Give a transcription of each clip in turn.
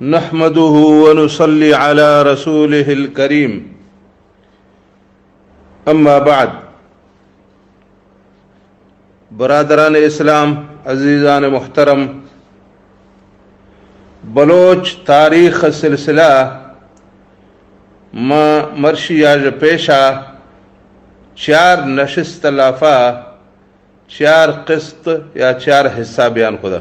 نحمده ونصلي على رسوله الكريم. أما بعد، برادران اسلام، عزیزان محترم، بلوچ تاریخ سلسلہ ما مرشی آج پیشا چار نشست لافا چار قسط یا چار حصہ بیان کدا۔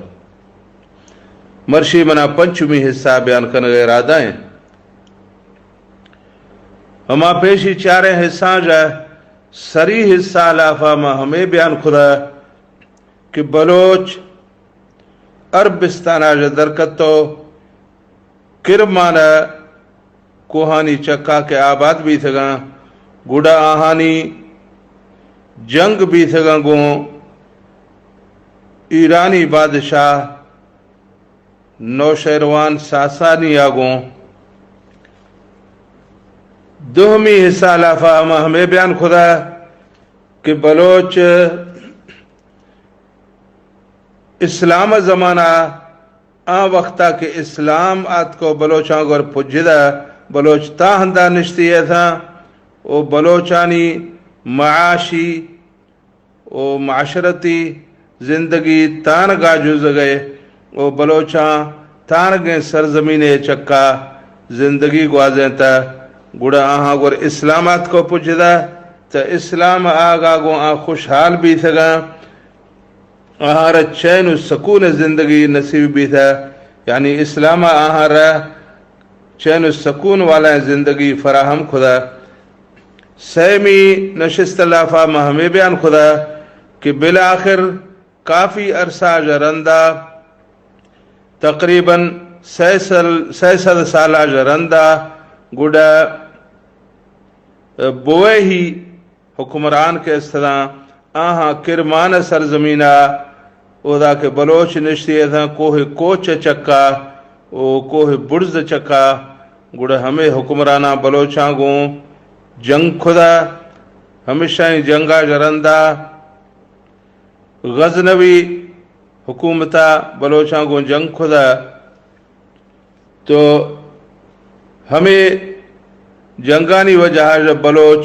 مرشی منا پنچمی حصہ بیان کنگ ارادہ ہیں۔ ہما پیشی چاریں حصہ جا سری حصہ لافا ما ہمیں بیان کدا کہ بلوچ عربستان آج درکتو کرمان ء کوہانی چکا کہ آباد بیتگاں، گڑا آہانی جنگ بیتگاں گوں ایرانی بادشاہ نوشیروان ساسانی ء گوں۔ دوہمی حصہ لافا ہما ہمیں بیان کدا کہ بلوچ اسلام زمانہ آ وختا کہ اسلام آتکو بلوچاں گور پجدہ، بلوچ تا ہندا نشتی ایتھاں و بلوچانی معاشی و معاشرتی زندگی تانگا جزگئے و بلوچاں تانگیں سرزمینے چکا زندگی گوازینتہ، گڑا آہاں گور اسلام آتکو پجدہ، تہ اسلام آگا گوں آ خوشحال بیتگاں۔ آہارا چین و سکون زندگی نصیب بیتہ، یعنی اسلام آہارا چین و سکون والا زندگی فراہم کھدا۔ سیمی نشست لافا ما ہمیں بیان کھدا کہ بالآخر کافی عرصہ جا رندا، تقریباً سئے سل، سئے سد سالا جا رندا گڈا بوئے ہی حکمران کہ استداں، آہاں کرمان سرزمینا، اودا کہ بلوچ نشتی اتاں کوہ کوچ چکا و کوہ برز چکا، گڑا ہمے حکمراناں بلوچاں گوں جنگ کھدا۔ ہمیشانی جنگا جا رندا غزنوی حکومتا بلوچاں گوں جنگ کھدا۔ تو ہمے جنگانی وجہ ء بلوچ،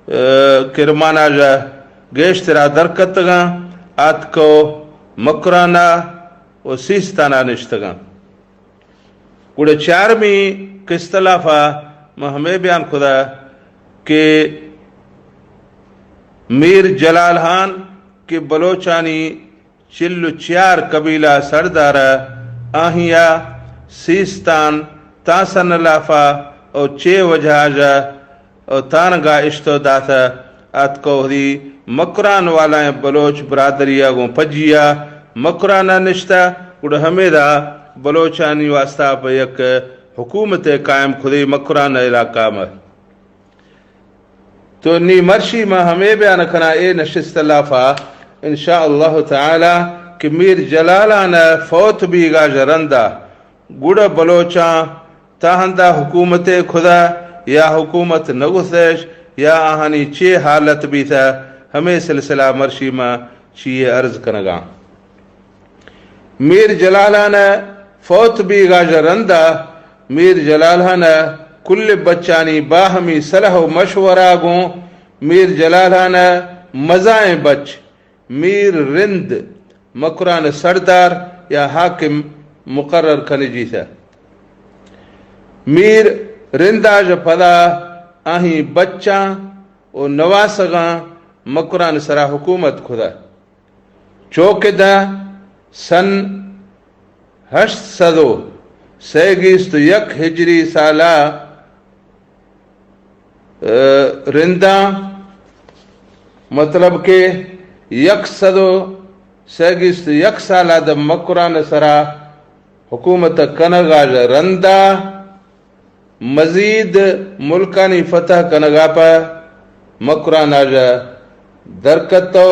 ء، کرمانا جا گیشترا درکتگاں، آتکو مکرانا و سیستانا نشتگاں۔ گڑا چارمی قسط لافا ما ہمے بیان کھدا کہ میر جلال ہان کہ بلوچانی چل و چیار قبیلہ سردار ء آہیا سیستان تاسن لافا او چے وجہ جا او تانگا اشتو داتہ، آتکو ہدی مکران والائیں بلوچ برادری ء گوں پجیا مکران ء نشتہ، گڑا ہمیدا بلوچانی واسطہ پہ یک حکومت قائم کھدی مکران علاقہ میں۔ تو نی مرشی ما ہمے بیان کناں اے نشست لافا ان شاء اللہ تعالی کہ میر جلالان فوت بیگا جا رندا گڑا بلوچاں تاہندا حکومت کھدا یا حکومت نگوستش یا آہانی چے حالت بیتا، ہمے سلسلہ مرشی ما چیے عرض کنگاں۔ میر جلالان فوت بیگا جا رندا میر جلالان کل بچانی باہمی صلاح و مشورہ گوں میر جلالان مزائیں بچ میر رند مکران سردار یا حاکم مقرر کنجیتہ۔ میر رندا جا پدا آہیں بچاں و نواسگاں مکران سرا حکومت کھدا۔ چوکہ داں سن ہشت سد و سئے گیست و یک ہجری سالا، ء، رنداں، مطلب کہ یک سد و سئے گیست و یک سالا داں مکران سرا حکومت کنگا رندا مزید ملکانی فتح کنگا پہ مکران آجا درکتو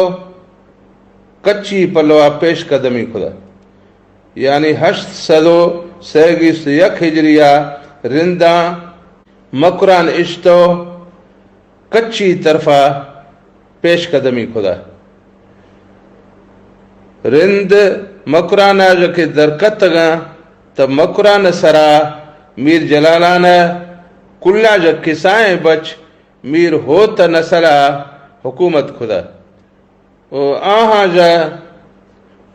کچی پلوا پیش قدمی کھدا۔ یعنی ہشت سد و سئے گیست یک ہجریہ رنداں مکران اشتو کچی طرفا پیش قدمی کھدا۔ رند مکران آجا کہ درکتگاں تہ مکران سرا میر جلالان کلا جا کسائیں بچ میر ہوت نسلا حکومت کھدا۔ و آہاں جا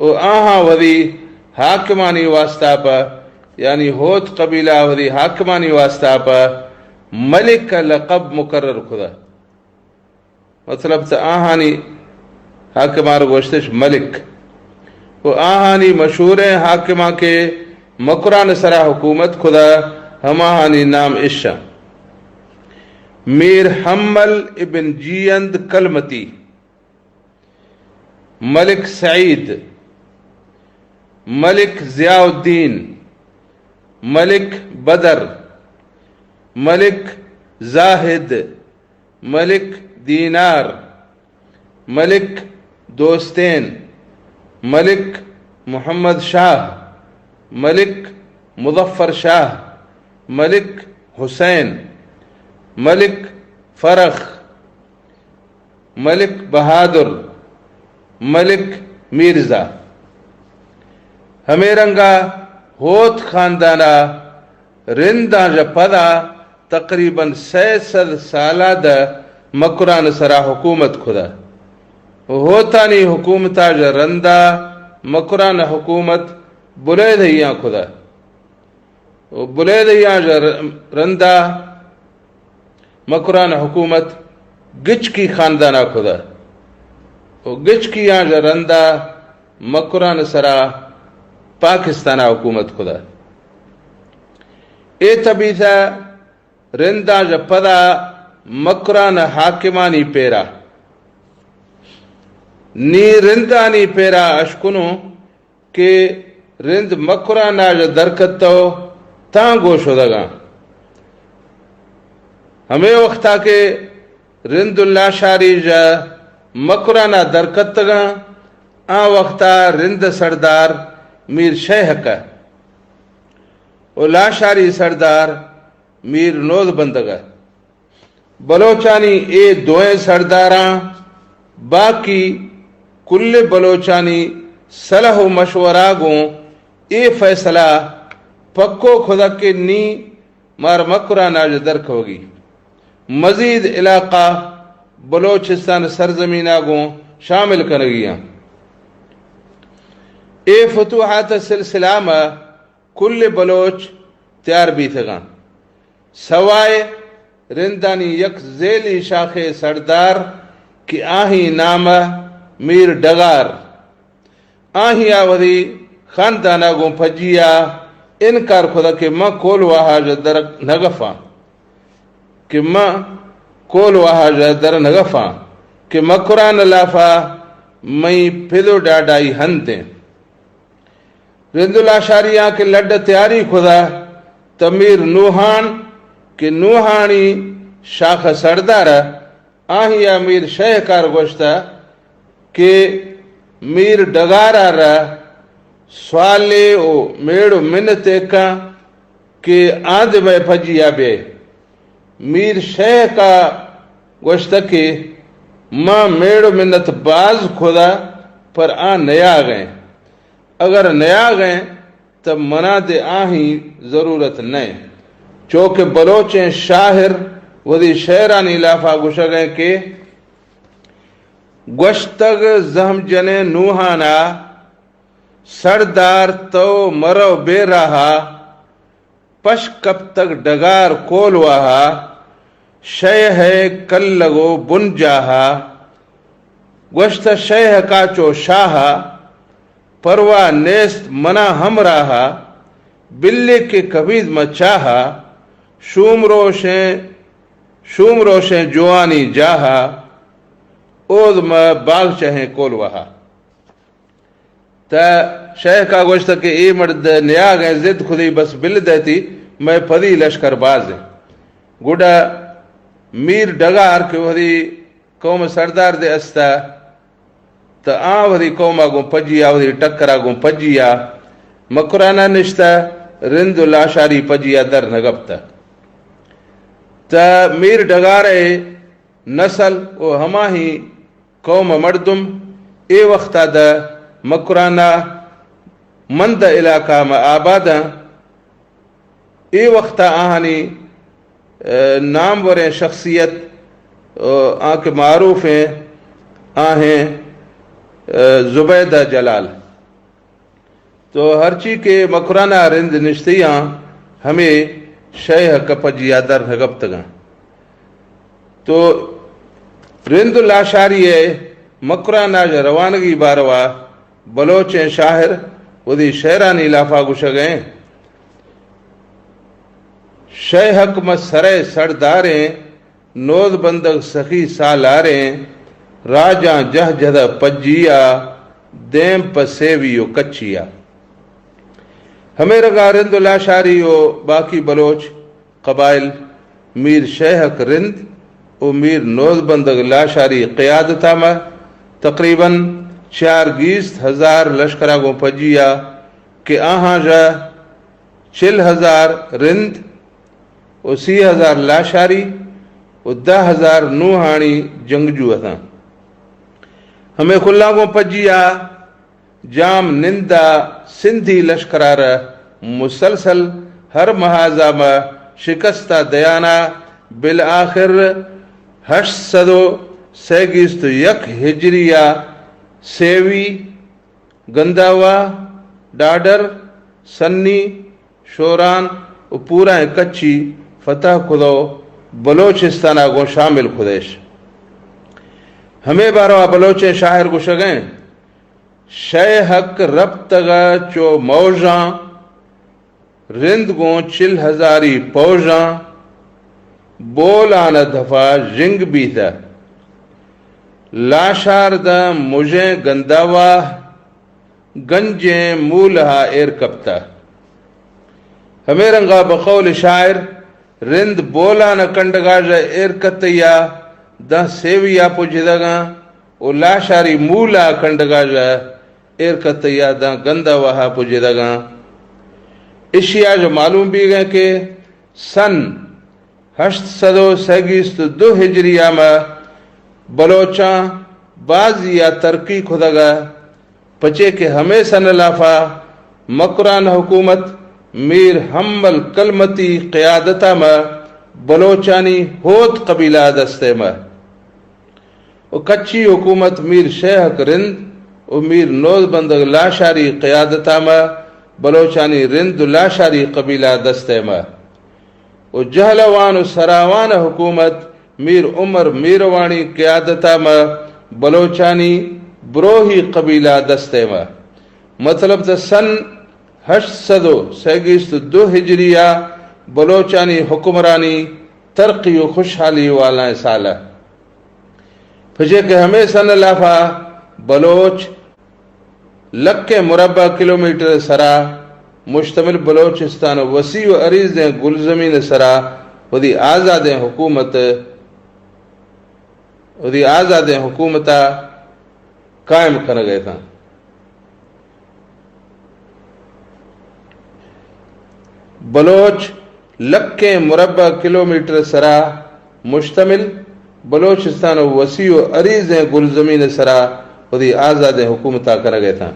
و آہاں وثی حاکمانی واسطہ پہ، یعنی ہوت قبیلہ وثی حاکمانی واسطہ پہ ملک لقب مقرر کھدا۔ مطلب تہ آہانی حاکمان گوشتش ملک۔ و آہانی مشہوریں حاکماں کہ مکران سرا حکومت کھدا، ہماہانی نام اشاں: میر حمل ابن جیند کلمتی، ملک سعید، ملک ضیاء الدین، ملک بدر، ملک زاہد، ملک دینار، ملک دوستین، ملک محمد شاہ، ملک مظفر شاہ، ملک حسین، ملک فرخ، ملک بہادر، ملک میرزا۔ ہمے رنگا ہوت خاندانا رنداں جا پدا تقریباً سئے سد سالا دہ مکران سرا حکومت کھدا۔ ہوتانی حکومتا جا رندا مکران حکومت بلیدہیاں کھدا۔ و بلیدہیاں جا ر-، رندا مکران حکومت گچکی خاندانا کھدا۔ و گچکیاں جا رندا مکران سرا پاکستانا حکومت کھدا۔ اے تبیثہ رنداں جا پدا مکران حاکمانی پیرا۔ نی رندانی پیرا اشکنوں کہ رند مکرانا جا درکتو تاں گوں شدگاں۔ ہمے وختا کہ رند لاشاری جا مکرانا درکتگاں، آ وختا رند سردار میر شیہک و لاشاری سردار میر نوذ بندگ ء۔ بلوچانی اے دوئیں سرداراں باقی کل بلوچانی صلاح و مشورہ گوں اے فیصلہ پکو کھدگ کہ نی مار مکران آج درکھوگی، مزید علاقہ بلوچستان سرزمینا گوں شامل کنگی آں۔ اے فتوحات سلسلہ ما کل بلوچ تیار بیتگاں۔ سوائے رندانی یک ذیلی شاخے سردار کہ آہی نام ء میر ڈگار، آہیا وثی خاندانا گوں پجیا انکار کھدا کہ من کولواہا جا در نگفاں، کہ من کولواہا جا در نگفاں، کہ مکران لافا مئی پدو ڈاڈائی ہندیں۔ رند لاشاریاں کہ لڈ تیاری کھدا، تہ میر نوحان کہ نوحانی شاخ سردار ء، آہیا میر شیہکار گوشتہ کہ میر ڈگارا را سوالے و میڑ و منتے کن کہ آ دے مئے پجیا بے۔ میر شیہکا گوشتہ کہ ما میڑ و منت باز کھدا، پر آ نیاغیں۔ اگر نیاغیں تہ منا دے آہی ضرورت نئے۔ چوکہ بلوچیں شاعر وثی شعرانی لافا گوشگیں کہ گوشتگ زہم جنیں نوحانا، سردار تو مرو بے راہا، پش کپتگ ڈگار کولواہا، شئے ہے کلگ و بنجاہا۔ گوشتہ شئے ہکا چو شاہا، پرواہ نیست منا ہمراہا، بلے کہ کبید ما چاہا، شوم روشیں، شوم روشیں جوانی جاہا، اود ما باغچہیں کولواہا۔ تہ شیخا گوشتہ کہ اے مرد نیاغیں، ضد کھدی، بس بل دیتی، مئے پدی لشکر بازیں۔ گڈا میر ڈگار کہ وثی قوم سردار دے استہ، تہ آ وثی قوما گوں پجیا، وثی ٹکرا گوں پجیا مکرانا نشتہ، رند و لاشاری پجیا در نگپتہ۔ تہ میر ڈگارئے نسل و ہماہی قوم ء مردم اے وخت ء دہ مکران ء مند علاقہ ما آباد انت۔ اے وخت ءَ آہانی، اے، ناموریں شخصیت، اے، آں کہ معروف ایں، آ ایں، اے، زبیدہ جلال۔ تو ہرچی کہ مکران ءَ رند نشتیاں، ہمے شے حق پجیا در نہ کپتگاں۔ تو رند ءُ لاشاری ءِ مکران ءَ روانگی باروا بلوچیں شاعر وتی شعرانی لافا گوشگ ءَ ایں۔ شے حق مہ سرئے سرداریں، نوزبندگ سخی سالاریں، راجاں جہ جدہ پجیا، دیم پہ سیوی ءُ کچیا۔ ہمے رنگا رند ءُ لاشاری ءُ باقی بلوچ قبائل میر شے حق رند ءُ میر نوزبندگ لاشاری قیادتا مہ تقریباً چار گیست ہزار لشکرا گوں پجیا کہ آہاں ژہ چل ہزار رند ءُ سی ہزار لاشاری ءُ دہ ہزار نوہانی جنگجو اتاں۔ ہمے کلاں گوں پجیا جام نندا سندھی لشکرارا مسلسل ہر محاذا مہ شکستا دیانا بالآخر ہشت سد ءُ سیگیست ءُ یک ہجریا سیوی، گنداوا، ڈاڈر، سنی، شوران ءُ پورائیں کچی فتح کھدو بلوچستانا گوں شامل کھدیش۔ ہمے باروا بلوچیں شاعر گوشگ ءَ ایں، شے حق رپتگ چو موژاں، رند گوں چل ہزاری پوژاں، بولان دفا ژنگ بیتہ۔ لاشار داں مژیں گنداواہ، گنجیں مولہا ایر کپتہ۔ ہمے رنگا بقول شاعر رند بولان کنڈگا ژہ ایر کتیا داں سیویا پجدگاں ءُ لاشاری مولا کنڈگا ژہ ایر کتیا داں گنداواہا پجدگاں۔ اشیا ژہ معلوم بیگ ءَ کہ سن ہشت سد ءُ سیگیست ءُ دو ہجریا مہ بلوچاں بازیا ترقی کھدگ ءَ، پچے کہ ہمے سن لافا مکران حکومت میر حمل کلمتی قیادتا مہ بلوچانی ہوت قبیلہ دستے مہ ءُ کچی حکومت میر شے حق رند ءُ میر نوزبندگ لاشاری قیادتا مہ بلوچانی رند ءُ لاشاری قبیلہ دستے مہ ءُ جہلوان ءُ سراوان حکومت میر عمر میروانی قیادتا مہ بلوچانی بروہی قبیلہ دستے مہ۔ مطلب تہ سن ہشت سد ءُ سیگیست ءُ دو ہجریا بلوچانی حکمرانی ترقی ءُ خوشحالی والائیں سالہ۔ پچے کہ ہمے سن لافا بلوچ لکیں مربع کلومیٹر سرا مشتمل بلوچستان ءِ وسیع ءُ عریضیں گلزمین سرا وتی آزادیں حکومت، وتی آزادیں حکومتا قائم کنگ ءَ اتاں۔ بلوچ لکیں مربع کلومیٹر سرا مشتمل بلوچستان ءِ وسیع ءُ عریضیں گلزمین سرا وتی آزادیں حکومتا کنگ ءَ اتاں۔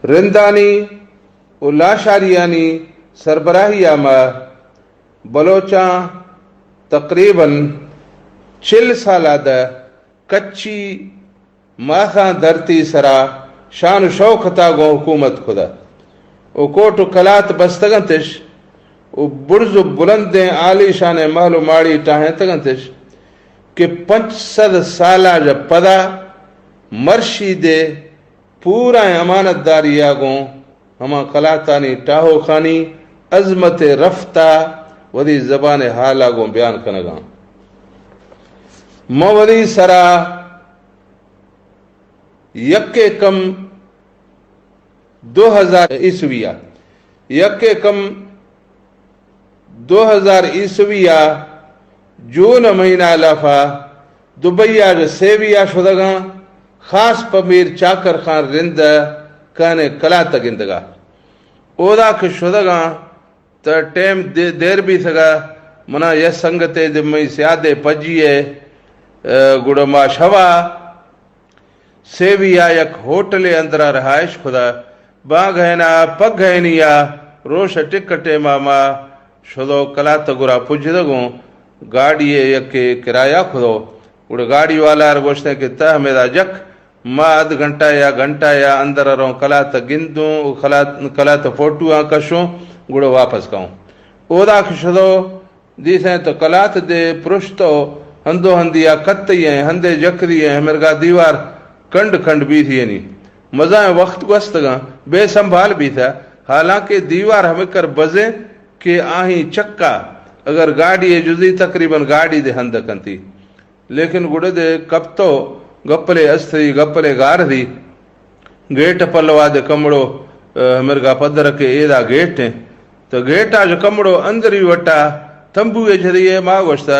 رندانی ءُ لاشاریانی سربراہیا مہ بلوچاں تقریباً چل سالا دہ کچی ماخاں دھرتی سرا شان ءُ شوکتا گوں حکومت کھدہ ءُ کوٹ ءُ کلات بستگ انتش ءُ برز ءُ بلندیں عالی شانیں محل ءُ ماڑی ٹاہینتگ انتش کہ پنچ سد سالا ژہ پدا مرشیدے پورائیں امانتداریا گوں ہما کلاتانی ٹاہوخانی عظمت ءِ رفتا وتی زبان ءِ حالا گوں بیان کنگاں۔ من وتی سرا یکے کم دو ہزار عیسویا، یکے کم دو ہزار عیسویا جون مہینہ لافا دبئی آ سیویا شدگاں، خاص پہ میر چاکر خان رند کہنیں کلات گندگا۔ اودا کہ شدگاں تہ ٹیم دے-، دیر بیتگا، منا یہ سنگتے دمئی سیادے پجی ہے، اے، گڑا ما شوا سیوی ءَ یک ہوٹلے اندرا رہائش کھدا۔ بانگھینا پگھینی ءَ روش ءِ ٹک ءِ ٹیما ما شدو کلات ءِ گورا پجدگوں۔ گاڑی ءِ یکے کرایہ کھدو۔ گڑا گاڑی والا ءَ گوشتیں کہ تہ ہمیدا جک، ما ادھ گھنٹہ یا گھنٹہ یا اندر ءَ روں، کلات ءَ گندوں، کلات، کلات ءِ فوٹواں کشوں، گڑا واپس کاؤں۔ اودا کہ شدو دیسیں تو کلات دے پرشتو، ہندو ہندی ءَ کتئی ایں، ہندے جکری ایں، ہمرگا دیوار کنڈ کنڈ بیتھی انی۔ مزائیں وقت گوستگاں، بے سنبھال بیتہ، حالانکہ دیوار ہمکر بزیں کہ آہیں چکا اگر گاڑی ءِ جزی تقریباً گاڑی دے ہند کنتی۔ لیکن گڑا دے کپتو گپلے استری، گپلے گار دی، گیٹ پلوا دے کمڑو، ءَ، ہمرگا پدر کہ ایدا گیٹ ایں۔ تو گیٹا جو کمڑو اندری وٹا تمبوے جھری ایں، ما گوشتا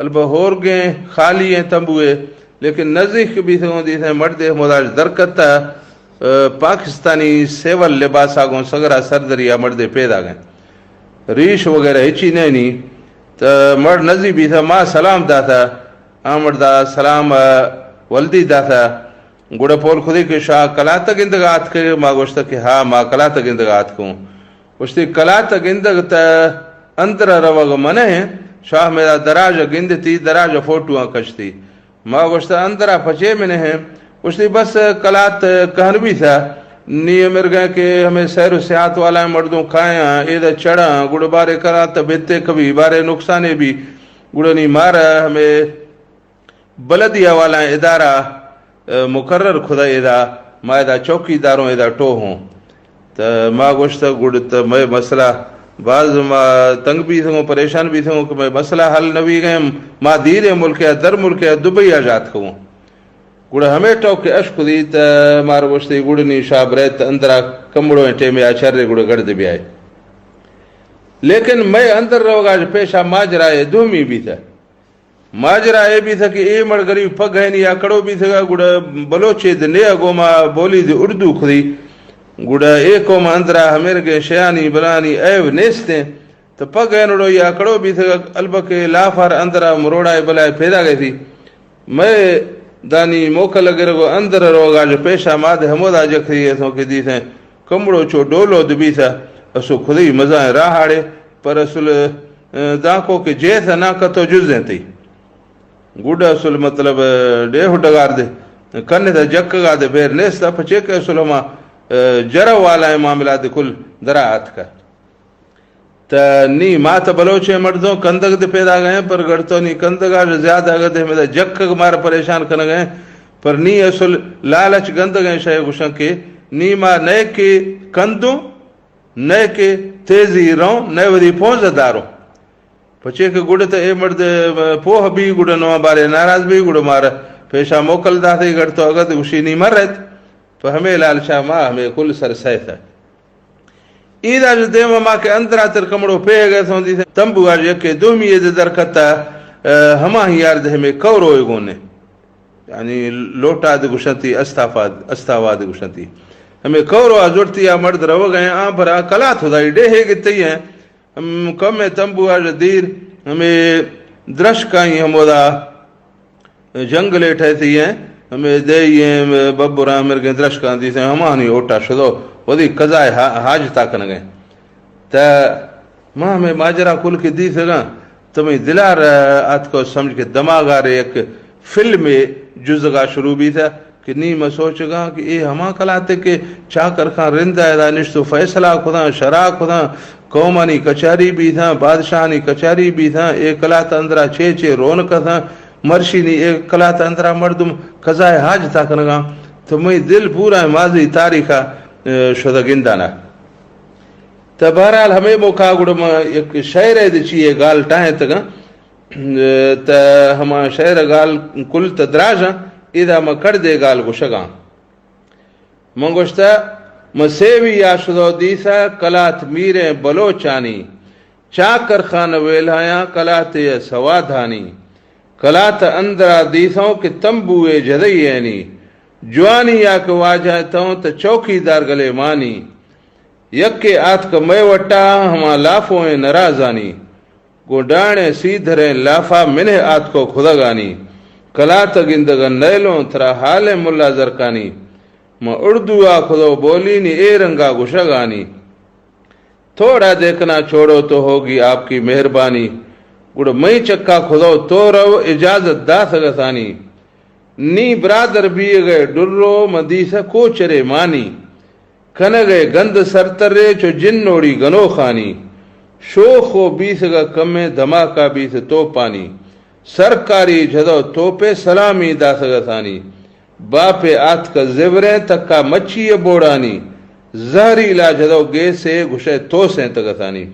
البہ ہورگیں خالی ایں تمبوے، لیکن نزیک بیتگوں دیسیں مڑدے ہمودا درکتا، ءَ، پاکستانی سیول لباسا گوں سگرا سردریا مڑدے پیداگیں۔ ریش وغیرہ ہچی نینی۔ تو مڑ نزی بیتہ، ما سلام داتہ، آ مڑدا سلام ءَ ولدی داتہ۔ گڑا پول کھدی کہ شاہ کلات ءَ گندگا آتکے؟ ما گوشتہ کہ ہا، ما کلات ءَ گندگا آتکوں۔ گوشتی کلات ءَ گندگ تہ اندر ءَ روگ منع ایں۔ شاہ میرا دراج ءَ گندتی، دراج ءَ فوٹواں کشتی۔ ما گوشتہ اندرا پچے منہ ایں؟ گوشتی بس کلات کہن بیتہ، نی مرگیں کہ ہمے سیر و سیاحت والا مردم کایاں، ایدا چڑھاں، گڑا بارے کلات بھتے کبھی، بارے نقصانے بھی۔ گڑا نی مارا ہمے بلدیہ والا ادارہ، ءَ، مقرر کھدا ایدا، ما ایدا چوکیداروں، ایدا ٹوہ اوں۔ تہ ما گوشتہ گڑ تہ مئے مسئلہ، باز ما تنگ بیتگوں، پریشان بیتگوں کہ مئے مسئلہ حل نہ بیگیں، ما دیریں ملک ءَ، در ملک ءَ، دبئی ءَ جاتکگوں۔ گڑا ہمے ٹوک کہ اش کھدی تہ مار گوشتی گڑ نی شاہ برے تہ اندرا کمڑو ایں ٹیمے ءَ چرے گڑا گڑد بیائے۔ لیکن مئے اندر روگا پیشا ماجرا ءِ دومی بیتہ۔ ماجرا اے بیتہ کہ اے مڑ غریب پگھینی آ کڑو بیتگا، گڑا بلوچے دے نیا گوما بولی دے اردو کھدی، گڑا اے قوم اندرا ہمیرگیں شیانی بلانی عیب نیستیں۔ تو پگھینڑو یا کڑو بیتگا، البکہ لافار اندرا مروڑائے بلائے پیدا گئے تھی۔ مئے دانی موکل گرگ و اندر روگا جو پیشا ماد ہمودا جکھری ایسوں کہ دیتیں کمڑو چو ڈولو دبیتہ، اسو کھدی مزائیں راہاڑے، پر اسل، ءَ، دانکو کہ جیتہ نا کتو جزیں تئی۔ گڈ اسل مطلب، ءَ، ڈیہہ ڈگار دے، کنے تہ جکگا دے بیر نیستا، پچے کہ اسل ہما، ءَ، جرہ والا معاملہ دے کل درا آتکا۔ تہ نی ما تہ بلوچیں مردوں کندگ دے پیدا گئے، پر گڑتو نی کندگا زیادہ اگر دے ہمیں جکگ مار پریشان کنگ ئے، پر نی اسل لالچ گندگیں شے گوشاں کہ نی ما نئے کہ کندوں، نئے کہ تیزی روں، نئے ودی پونز داروں۔ پچے کہ گڑ تہ اے مرد پوہ بی، گڑ نواں بارے ناراض بی، گڑ مار پیشا موکل داتے، گڑتو اگد گوشی نی مرت۔ پہ ہمے لالچا ما ہمے کل سر سہتہ۔ ایدا جو دیما ما کہ اندرا تر کمڑو پیہ گئے سوں دیسے تمبو آج یکے دومی دے در کتا، ءَ، ہما ہی یار دے ہمے کوروئے گونے۔ یعنی لوٹا دے گشنتی، استافا، استاوا دے گشنتی۔ ہمے کورو آ زرتی آ مرد روگ ئے، آ پر آ کلات خدائی ڈیہے گتئی ئے۔ ہم کم تمبو آ دیر ہمے درشکائی ہمودا جنگلے ٹھہتی ئے، ہمے دئی ئے، ببراں مرگیں درشکاں دیسے ہمانی اوٹا شدو، ودی قضائے حا-، حاجتا کنگے۔ تہ ما ہمے ماجرا کل کہ دیتگاں، تو مئے دلار آتکو سمجھ کہ دماغارے یک فلمے جزگا شروع بیتہ کہ نی ما سوچگاں کہ اے ہما کلاتے کہ چاکر خان رندا ادا نشتو فیصلہ کھداں، شرع کھداں، قومانی کچاری بیتاں، بادشاہانی کچاری بیتاں، اے کلات اندرا چے چے رونق اتاں، مرشی نی اے کلات اندرا مردم قضائے حاجتا کنگاں، تو مئے دل پورا ماضی تاریخا، ءَ، شدہ گندانا۔ تہ بہرحال ہمے موقع گڑا ما یک شعرے دے چی اے گال ٹاہینتگاں۔ تہ ہما شعر گال کل تہ دراجاں، ادا ما کڑدے گال گوشگاں۔ من گوشتہ، من سیوی آ شدو دیسا کلات میریں بلوچانی، چاکر خان ویلایاں کلاتے سوادانی، کلات اندرا دیسوں کہ تمبوئے جدئی اینی، جوانی آ کہ واجہ توں تہ چوکیدار گلے مانی۔ یکے آتک مئے وٹا ہما لافوئیں نرازانی، گوں ڈانے سیدھریں لافا منہ آتکو کھدگانی۔ کلات گندگ نیلوں ترا حال ملا زرکانی، من اردو آ خدو بولی نی اے رنگا گشگانی۔ تھوڑا دیکھنا چھوڑو تو ہوگی آپ کی مہربانی۔ گڑ مئی چکا خدو تو رو اجازت داتگسانی۔ نی برادر بیگئے ڈرو مدیسہ کوچرے مانی۔ کنگئے گند سرترے چو جنوڑی گنوخانی۔ شوخ و بیسگا کمیں دھماکہ بیس توپانی۔ سرکاری جھدو توپے سلامی داتگسانی۔ باپے آتک زوریں تکا مچی بوڑانی۔ زہریلا جھدو گیسے گشئے توسیں تگسانی۔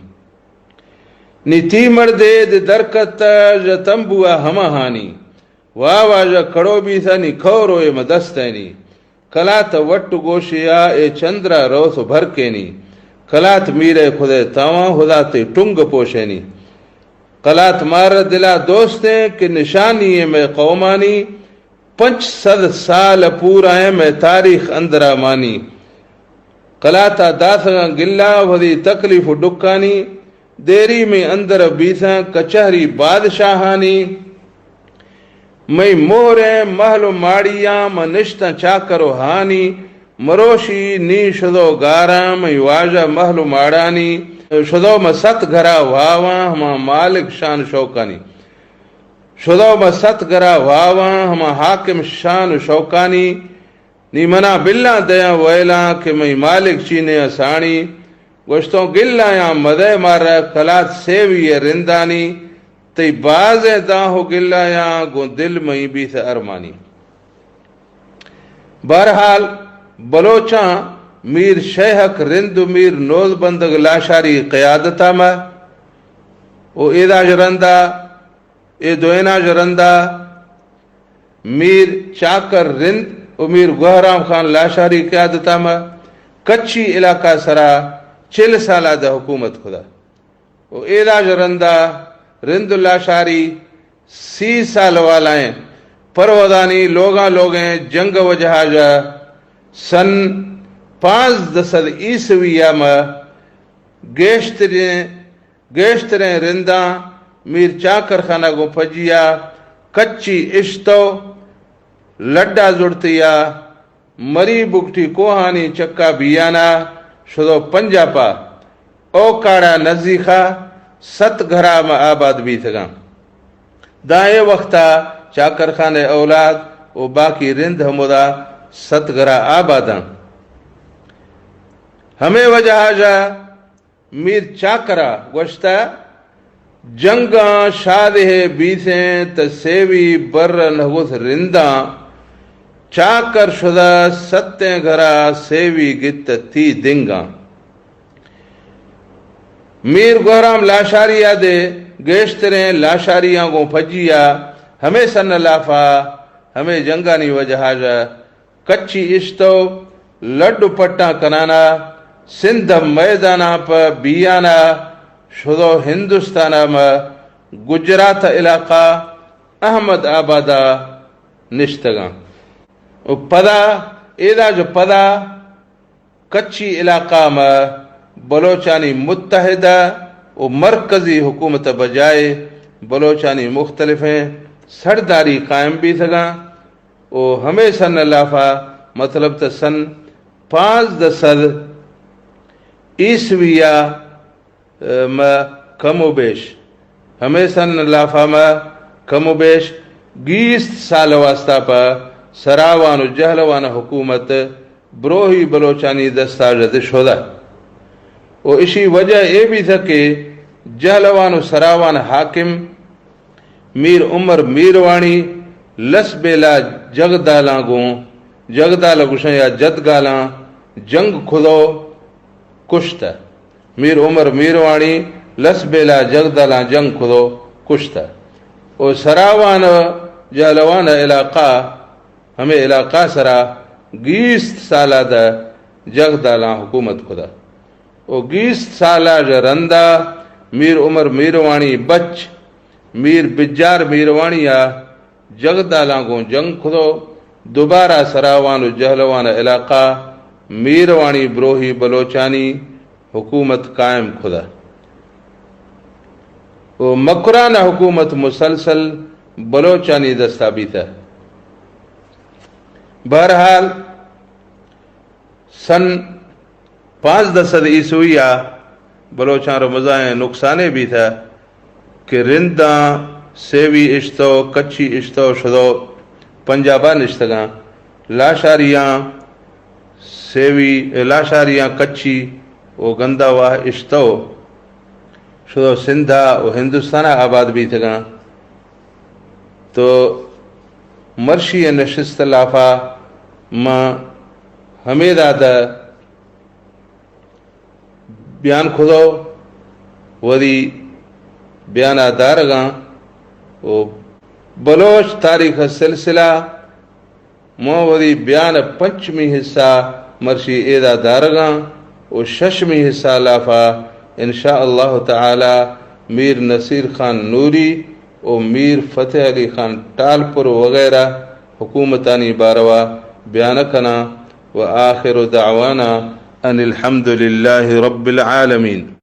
نی تی مردے دے درکت ژ تمبوا ہمہانی۔ واہ واہ ژ کڑو بیسانی کھو روئے مدستینی۔ کلات وٹ گوشیا اے چندرا روس بھرکینی۔ کلات میرے خدے تاواں ہدا تے ٹنگ پوشینی۔ کلات مار دلا دوستیں کہ نشانی اے مئے قومانی۔ پنچ سد سال پورا ایں مئے تاریخ اندرا مانی۔ کلاتا داتگاں گلا وھدی تکلیف و ڈکانی۔ دیری مئی اندر بیساں کچہری بادشاہانی۔ مئی مہریں محل و ماڑیاں من نشتاں چاکر و ہانی۔ مروشی نی شدو گاراں مئی واجہ محل و ماڑانی۔ شدو من ست گھرا واواں ہما مالک شان شوکانی۔ شدو من ست گھرا واواں ہما حاکم شان و شوکانی۔ نی منا بلاں دیاں ویلاں کہ مئی مالک چینے ساڑی۔ گوشتوں گلایاں مدئے مارا کلات سیوی رندانی۔ تئی بازیں داں ہو گلایاں گوں دل مئی بیت ارمانی۔ بہرحال بلوچاں میر شیہک رند و میر نوزبندگ لاشاری قیادتا مہ و ایداج رندا اے دوئیناج رندا میر چاکر رند و میر گوہرام خان لاشاری قیادتا مہ کچی علاقہ سرا چل سالا دے حکومت کھدا۔ و ایداج رندا رند لاشاری سی سال والائیں پروہدانی لوگاں لوگیں جنگ وجہا جا سن پانزدہ سد عیسوی مہ گیشتریں گیشتریں رنداں میر چاکر خانہ گوں پجیا کچی اشتو لڈا زڑتیا مری بگٹی کوہانی چکا بیانا شدو پنجاپا اوکاڑا نزیخا ست گھرا مہ آباد بیتگاں۔ داں اے وختا چاکر خانہ اولاد و باقی رند ہمودا ست گھرا آباداں۔ ہمے وجہا جا میر چاکرا گوشتہ، جنگاں شادہے بیثیں تہ سیوی بر نہ گوث رنداں، چاکر شدہ ستیں گھرا سیوی گتہ تی دنگاں۔ میر گوہرام لاشاریا دے گیشتریں لاشاریاں گوں پجیا ہمے سن لافا ہمے جنگانی وجہا جا کچی اشتو لڈ و پٹاں کنانا سندھ میداناں پہ بیانا شدو ہندوستانا مہ گجرات علاقہ احمد آبادا نشتگاں۔ و پدا ایدا جو پدا کچی علاقہ مہ بلوچانی متحدہ و مرکزی حکومت بجائے بلوچانی مختلفیں سرداری قائم بیثگاں۔ و ہمے سن لافا مطلب تہ سن پانزدہ سد عیسویا مہ کم و بیش ہمے سن لافا مہ کم و بیش گیست سال واسطہ پہ سراوان و جہلوان حکومت بروہی بلوچانی دستا جد شدہ۔ و اشی وجہ اے بیثہ کہ جہلوان و سراوان حاکم میر عمر میروانی لس بیلا جگدالاں گوں جگدال گوشاں یا جدگالاں جنگ کھدو کشتہ۔ میر عمر میروانی لس بیلا جگدالاں جنگ کھدو کشتہ۔ و سراوان جہلوان علاقہ ہمے علاقہ سرا گیست سالا دہ جگدالاں حکومت کھدہ۔ و گیست سالا جہ رندا میر عمر میروانی بچ میر بجار میروانیا جگدالاں گوں جنگ کھدو دوبارہ سراوان و جہلوان علاقہ میروانی بروہی بلوچانی حکومت قائم کھدہ۔ و مکران حکومت مسلسل بلوچانی دستا بیتہ۔ بہرحال، سن پانزدہ سد عیسوی ءَ بلوچاں رو مزائیں نقصانے بیتہ کہ رنداں سیوی اشتو، کچی اشتو، شدو پنجابا نشتگاں۔ لاشاریاں سیوی، لاشاریاں کچی و گندا واہ اشتو، شدو سندھا و ہندوستانا آباد بیتگاں۔ تو مرشی نشست لافا ما ہمیدا دہ بیان کھدو، وثی بیانا دارگاں و بلوچ تاریخ سلسلہ ما وثی بیان پنچمی حصہ مرشی ایدا دارگاں و ششمی حصہ لافا ان شاء اللہ تعالی میر نصیر خان نوری و میر فتح علی خان ٹالپر وغیرہ حکومتانی باروا بیان کناں۔ و آخر دعوانا ان الحمد للہ رب العالمین۔